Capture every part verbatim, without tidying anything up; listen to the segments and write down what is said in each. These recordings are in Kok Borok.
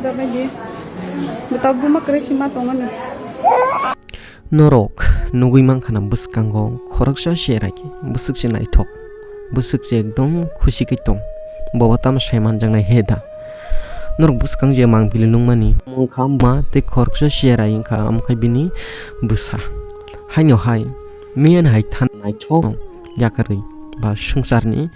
Bwta buma kwrwi sima tongmani. Norok nugwi mankha na bwskango khoroksa cherai, bwswk se naithok, bwswk se ekdom khusi khe tong. Bobo tamo sai manjaknai he da? Norok bwskang je mang bili nungmani wngkha ma tei khoroksa cherai wngkha, amkhe bini bwsa. Haino hai miyan hai than naithok yakarwi ba swngcharni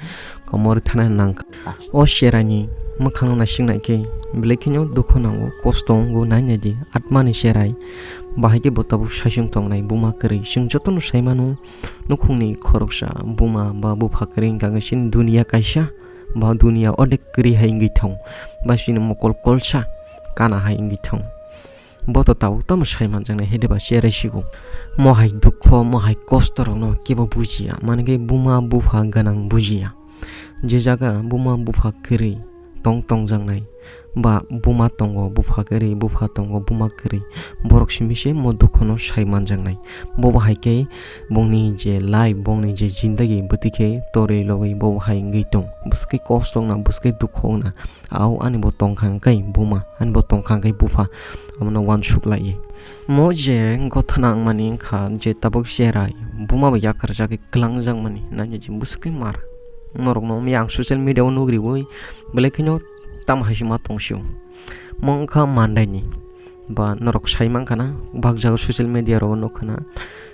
komor thana nangkha. O cheraini mwkhangno naising naikhe, belai kheno dukhu nango, kosto wngo, nai naidi atmani cherai. Bahai khe bo tabuk saisung tongnai buma kwrwi. Chwng jotono sai mano, nukhungni khoroksa buma ba bupha kwrwi wngkha khe chini duniya kaisa, ba duniya odek kwrwi hai wngwi thang, ba chini mokol kolsa kana hai wngwi thang. Bo to tabuk tamo sai manjaknai, hai diba cherai sigo. Mo hai dukho, mo hai kosto rokno kebo bujiya, mane khe buma bupha gwnang bujiya. Je jaga buma bupha kwrwi tong tongjaknai, ba buma tongo bupha kwrwi, bupha tongo buma kwrwi, borok simi se mo dukhono sai manjaknai. Bo bahai khe bongni je life, bongni je jindagi bwtwi khe torwi logwi bo bahai wngwi tong. Bwswk khe kosto wngna, bwswk khe dukho wngna. Au ani bo tongkha hwnkhe buma, ani bo tongkha hwnkhe bupha, abono uansuk laiwi. Mo je gothana wngmani wngkha je tabuk cherai, buma bo yakarjagwi kwlangjakmani, nangya je bwswk khe mar. Norokno mia ang social media o nugriwi belai kheno tamo hai se ma tongsio. Mo wngkha mandaini. Ba norok sai mankha na, bak jaga social media rogo nukha na,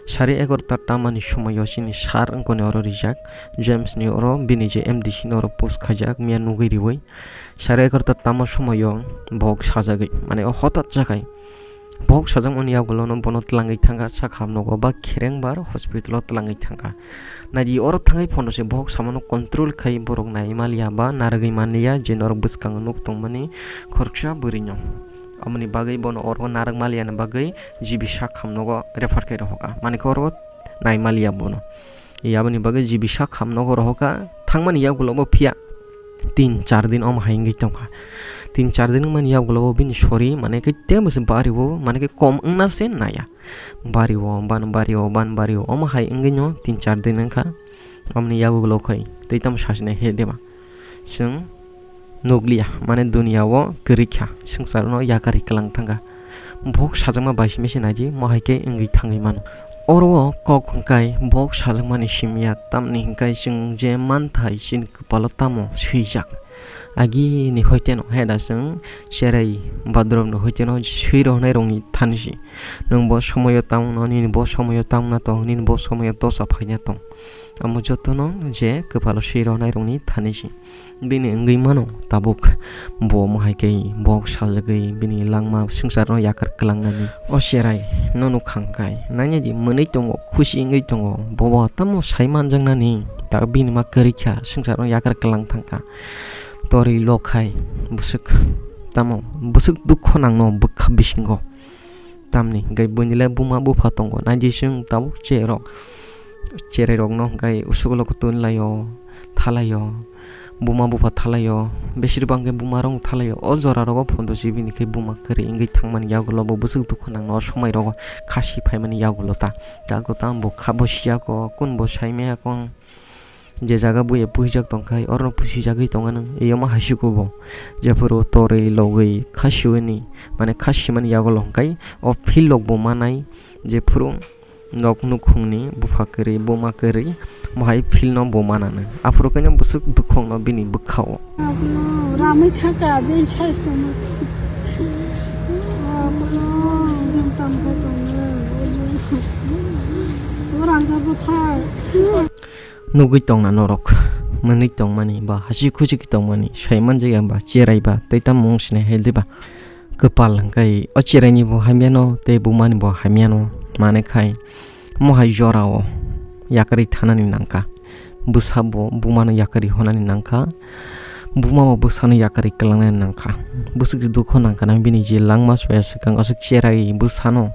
sari egarota tamani somoio chini sir wngkoni oro rijak, James ni oro bini je M D C ni oro post khaijak, miya nugwi riwi. Sari egarota tamo somoio bohok sajagwi, mane o hotat jagai bohok sajakmani yagulono bono twlangwi thangkha, sakha hamnogo ba kherengbar hospital o twlangwi thangkha. Naidi oro thangwi phono se bohok samano control khai borok nai maliya ba narwgwi manliya je norok bwskango nuk tongmani khoroksa bwrwino. Aboni bagwi bono oro narwk maliani bagwi G B sak hamnogo refer khe rohorkha. Mani khe oro nai maliya bono. Aboni bagwi G B sak hamnogo rohorkha. Thangmani yagulo bo phiya tin char din omo hai wngwi tongkha. Tin char din wngmani yagulo bo bini sori mane khe tei bwswk bari o mane khe kom wngna se naiya. Bari o, ban bari o, ban bari o, omo hai wngwi no tin char din wngkha. Omoni yagulo khai tei tamo sachina he deba? Chwng nukliya, mane duniya o kwrwi kha, swngchar no yakarwi kwlang thangkha. Bohok sajakma bai simi se naidi, mo hai khe wngwi thangwi mano. Oro o kok hwnkhe bohok sajakmani simi ya, tamni hwnkhe chwng je manthai chini kwpalo tamo swijak. Agini hoiteno heda chwng cherai badrop ni hoiteno swi rohornai rokni thani si. Nwng bo somoyo tamo no, nini bo somoyo tamo na tong, nini bo somoyo dosa phaina tong. Amo jotono je kwpalo swi rohornai rokni thani si. Bini wngwi mano tabuk bo omo hai khe bohok sajagwi bini langma swngcharno yakar kwlangnani. O cherai no nukha hwnkhe nanya di mwnwi tongo, khusi wngwi tongo, bobo tamo sai manjaknani, tak bini ma kwrwi kha, swngcharno yakar kwlang thangkha. Torwi lok hai bwswk tamo bwswk dukho nangno bwkha bisingo. Tamni hwnkhe buini le buma bupha tongo, naidi chwng tabuk cherok, cherai rokno hwnkhe usuk ulo kutui laio, thalaio, buma bupha thalaio, besir bang khe buma rok thalaio. O jora rogo photo si bini khe buma kwrwi wngwi thangmani yagulo bo bwswk dukhu nangno o somoi rogo khasi phaimani yagulo ta. Tago tamo bo kha bo siyako, kun bo sai maya kong. Je jaga buya puijak tongkhai, orono pusijagwi tonganw, eyama haisugo bo. Jephuru torwi logwi khasiwini, mane khasimani yagulo hwnkhe o field rok bo manai, jephuru nok nukhungni bupha kwrwi, buma kwrwi, mohai field no bo mananw. Aphuru khe bwswk dukhokno bini bwkhao. Abono ramwi thangkha, bini size tongma. Abono jeng tamkha tongo. O rangjak bwthai. Nugwi tongna norok, mwnwi tongmani ba hachik huchik tongmani, sai manjakya ba, cherai ba, tei tamo wng sinai hai diba? Kwpal hwnkhe o cheraini bo hamyano, tei bumani bo hamyano, mane khai mohai jorao yakarwi thanani nangkha. Bwsa bo bumano yakarwi honani nangkha, buma bo bwsano yakarwi kwlangnani nangkha. Bwswk dukho nangkha na bini je langma soya swkang aswk cherai bwsano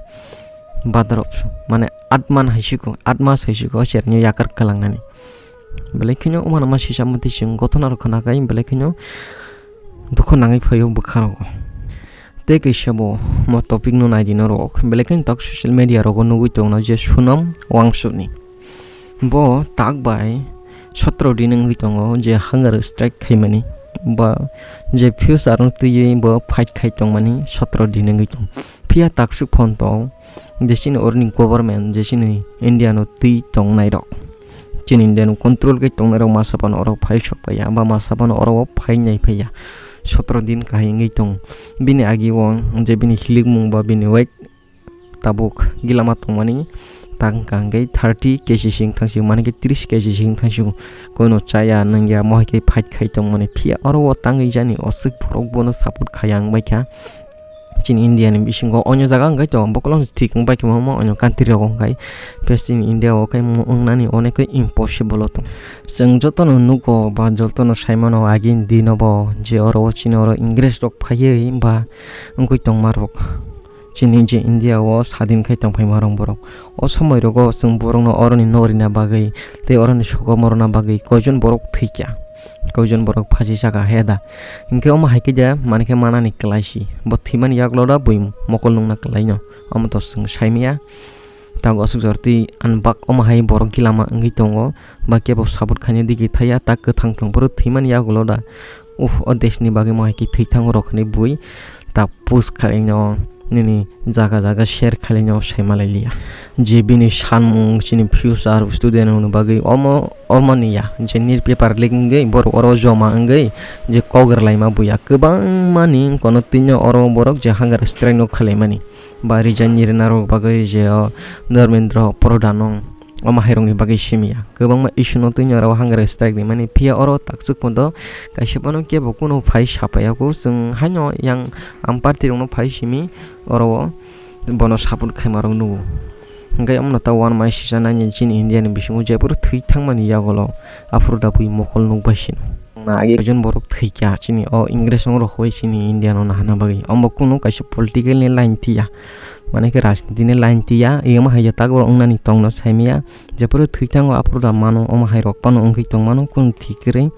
badarok, mane atman hai siko, atma sai siko o cheraino yakar kwlangnani. Belai kheno umano ma sisa mati chwng gothona rok khna khai belai kheno dukho nangwi phaio bwkha rogo. Tei kaisa bo mo topic no nai di norok, belai kheno tak social media rogo nugwi tongno je Sonam Wangchuk ni. Bo tak bai sotro din wngwi tongo je hunger strike khaimani. ba je future no twiwi bo fight khai tongmani sotro din wngwi tong. Phiya taksuk phone tong je chini oroni government je chini India no twi tongnai rok, chini India no control khai tongnai rok masa phano oro phai sok phaiya ba masa phano oro phai nai phaiya, sotro din kahai wngwi tong. Bini agi o je bini hilikmung ba bini weight tabuk gilama tongmani tang kang khe thirty K G sing thangsi mani khe tris K G sing thangsi koino chaya nangya mohai khe fight khai tongmani phiya oro o tangwi jani oswk borok bono support khaya wng bai kha. Chini India ni bisingo onyo jaga wngkhe to bokolong thik wng bai khe mamo onyo country rok wngkhe phiya chini India o khe mo wngnani onek khe impossible o tong. Chwng jotono nugo ba jotono saimano agini dino bo je oro o chini oro Ingres rok phaiwi ba wngwi tongma rok. Chini je India o sadin khai tongphaima rok borok. O somoi rogo chwng borokno oroni norina bagwi tei oroni sokomorona bagwi koijon borok thwikha, koijon borok phasi saka heda. Hinkhe omo hai khe da mankhe manani kwlaisi. Bo thwimani yagulo da bui mokol nungna kwlaino. Omo to chwng saimaya. Tabuk aswk jor twi anbak omo hai borok gilama wngwi tongo. Ba kebo support khaina digi thaya ta kwthang thwng phuru thwimani yagulo da. Uff, o deshni bagwi mo hai khe thwi thango rok hinwi bui ta post khlaino nini jaga jaga share khlaino saimalai liya. Je bini sanmung chini future student rokni bagwi omo, omo ni ya je nil paper leak wngwi borok oro joma wngwi je kok rwlaima buya kwbangma ni kono twino oro borok je hunger strike no khwlaimani ba resign ni rwna rok bagwi je o Dharmendra Pradhan no omo hai rokni bagwi simi ya. Kwbangma issue no twi oro hunger strike rimani. Phiya oro taksuk podo kaisa phano kebo kuno phai sapaiya kho. Chwng haino yang am party rokno phai simi oro o bono support khaima rok nugo. Hwnkhe omono ta uanmai sisa nani chini India ni bisingo jephuru thwi thangmani yagulo aphuru da bui mokol nukbai sino. Na agi ekjon borok thwikha chini o Ingres rok bai chini India no nahana bagwi. Omo kunu kaisa political ni line tiya. Mane khe rajniti ni line tiya. Iyama hai ya tak bo wngnani tongno saimaya. Jephuru thwi thango aphuru da mano omo hai rok phano wngwi tongmano kunu thik kwrwi.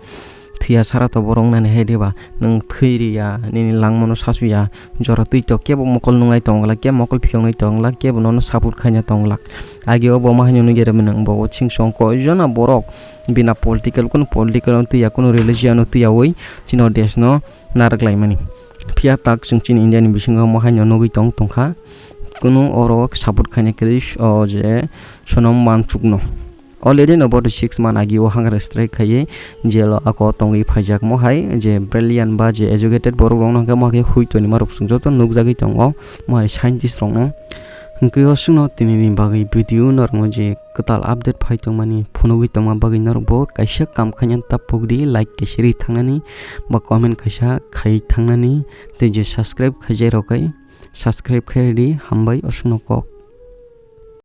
Thwiya sara to borok wngnani hai diba? Nwng thwi riya, nini langmano sasuya. Jora twi to kebo mokol nunglai tongla, kebo mokol phiyoknai tongla, kebo nono support khaina tongla. Agi o bo ma haino nugwi rwmani nwng bo o sing song koijon na borok bina political, kunu political no twiya, kunu religion no twiyawi chini o desh no narwk laimani. Phiya tak chwng chini India ni bisingo mo haino nugwi tong tongkha. Kunu oro support khaina kwrwi o je Sonam Wangchuk no. Already no boto six month agi o hunger strike khaiwi jail o ako tongwi phaijak mo hai je brilliant ba je educated borok rok no hwnkhe mo hai khe hui toni ma rok chwng joto nukjagwi tongo mo hai scientist rok no. Hwnkhe o chwngno tini ni bagwi video norok no je kwtal update phai tongmani phunugwi tongma bagwi norok bo kaisa kam khaina ta pokdi like kaisa ri thangnani ba comment kaisa khai thangnani tei je subscribe khaijak rok hai subscribe khai ridi hambai o chwngno kok.